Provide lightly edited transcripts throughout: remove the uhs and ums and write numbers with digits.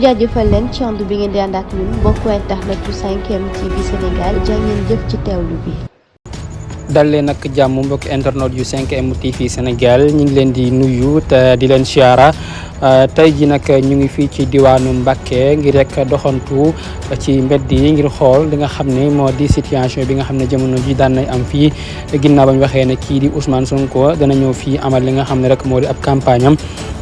jaajëfal leen ci ànd bi ngeen di ànd ak ñun mbokku internet yu 5M TV Sénégal jaa ngeen jëf ci teewlu bi. dal leen nag jàmm mbokki internet yu 5M TV Sénégal ñu ngi leen di nuyu te di leen siyaara tey ji nag ñu ngi fii ci diwaanu Mbacké ngir rek doxantu ci mbedd yi ngir xool li nga xam ne moo di situation bi nga xam ne jamono ji daan nay am fii ginnaaw bañ waxee ne kii di Ousmane Sonko dana ñëw fii amal li nga xam ne rek moo di ab campagne am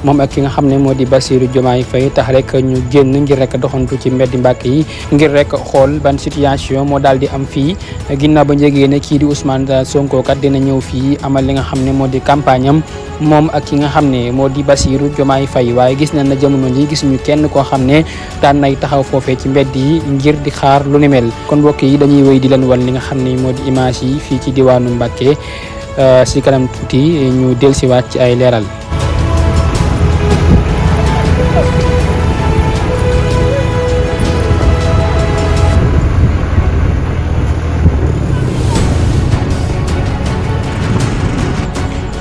moom ak ki nga xam ne moo di Bassirou Diomaye Faye tax rek ñu génn ngir rek doxantu ci mbeddi Mbacké yi ngir rek xool ban situation moo daal di am fii ginnaaw ba njëgee ne kii di Ousmane Sonko kat dina ñëw fii amal li nga xam ne moo di campagne am moom ak ki nga xam ne moo di Bassirou Diomaye Faye waaye gis nañ na jamono ji gisuñu kenn koo xam ne daan nay taxaw foofee ci mbedd yi ngir di xaar lu ni mel kon mbokk yi dañuy wéy di leen wan li nga xam ne moo di image yi fii ci diwaanu Mbacké si kanam tuuti ñu dellusiwaat ci ay leeral.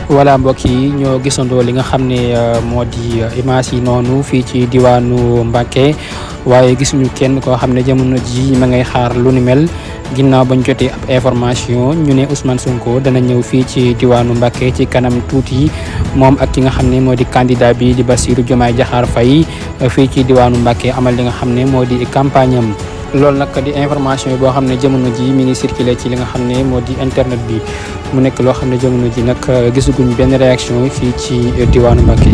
voilà mbokk yi ñoo gisandoo li nga xam ne moo di image yi noonu fii ci diwaanu Mbacké waaye gisuñu kenn koo xam ne jamono ji ma ngay xaar lu ni mel ginnaaw bañ jotee ab information ñu ne Ousmane Sonko dana ñëw fii ci diwaanu Mbacké ci kanam tuuti moom ak ki nga xam ne moo di candidat bi di Bassirou Diomaye Diakhar Faye fii ci diwaanu Mbacké amal li nga xam ne moo di campagne am loolu nag di information yi boo xam ne jamono ji mi ngi circulé ci li nga xam ne moo di internet bi mu nekk loo xam ne jamono ji nag gisaguñ benn réaction fii ci diwaanu Mbacké.